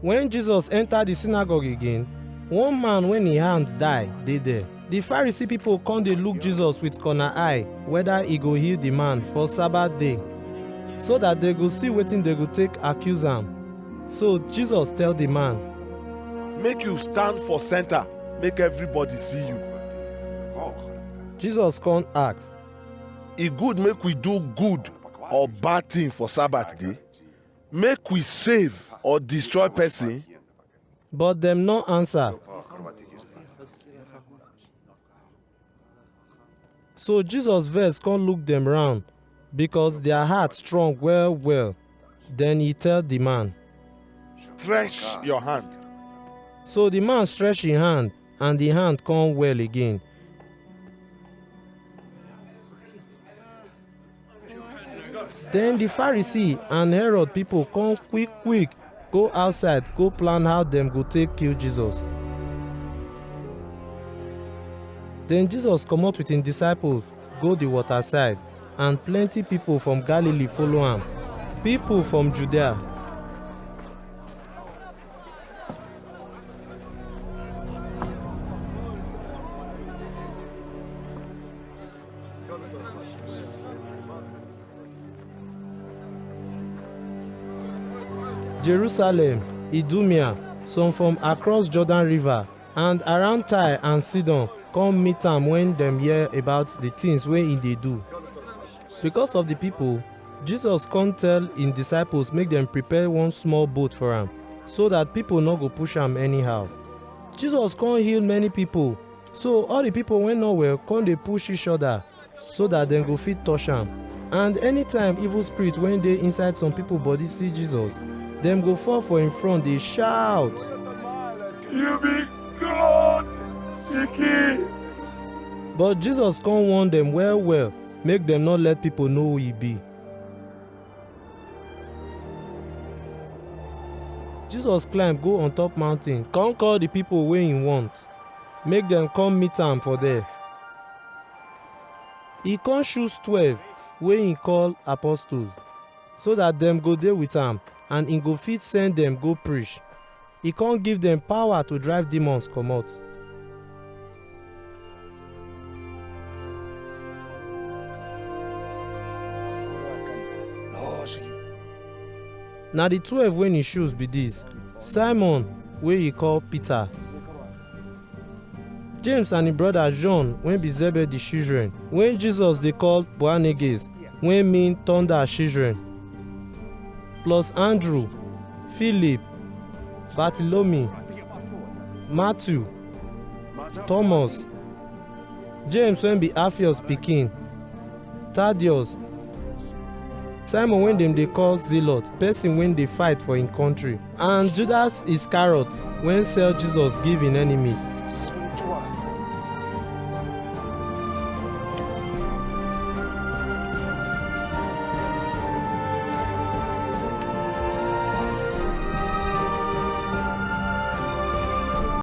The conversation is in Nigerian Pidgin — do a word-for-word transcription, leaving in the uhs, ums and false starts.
When Jesus enter the synagogue again, one man wey him hand die dey there. The Pharisee people come dey look Jesus with corner eye whether he go heal the man for Sabbath day, so that they go see wetin they go take accuse am. So Jesus tell the man, "Make you stand for center, make everybody see you." Jesus come ask, "E good make we do good or bad thing for Sabbath day? Make we save or destroy person?" But dem no answer. So Jesus vex come look dem round, because their heart strong well well. Then he tell the man, "Stretch your hand." So the man stretch him hand, and the hand come well again. Then the Pharisee and Herod people come quick quick go outside go plan how dem go take kill Jesus. Then Jesus comot with him disciples go the water side, and plenty people from Galilee follow am, people from Judea. Jerusalem, Idumea, some from across Jordan River, and around Tyre and Sidon, come meet am when dem hear about the things wey he dey do. Because of the people, Jesus come tell him disciples make dem prepare one small boat for am, so that people no go push am anyhow. Jesus come heal many people, so all the people wey no well come dey push each other, so that dem go fit touch am. And anytime evil spirit wey dey inside some people body see Jesus, dem go fall for him front dey shout, "You be God pikin." But Jesus come warn dem well well, make dem no let people know who he be. Jesus climb go on top mountain, come call the people wey he want, make dem come meet am for there. He come choose twelve wey he call apostles, so that dem go dey with am, and he go fit send dem go preach. He come give dem power to drive demons comot. Na the twelve wey he choose be this: Simon, wey he call Peter, James and him brother John, wey be Zebedee children, wey Jesus dey call Boanerges, wey mean thunder children, plus Andrew, Philip, Bartholomew, Matthew, Thomas, James wey be Alphaeus pikin, Thaddeus, Simon wey dem dey call Zealot, person wey dey fight for him country, and Judas Iscariot, wey sell Jesus give him enemies.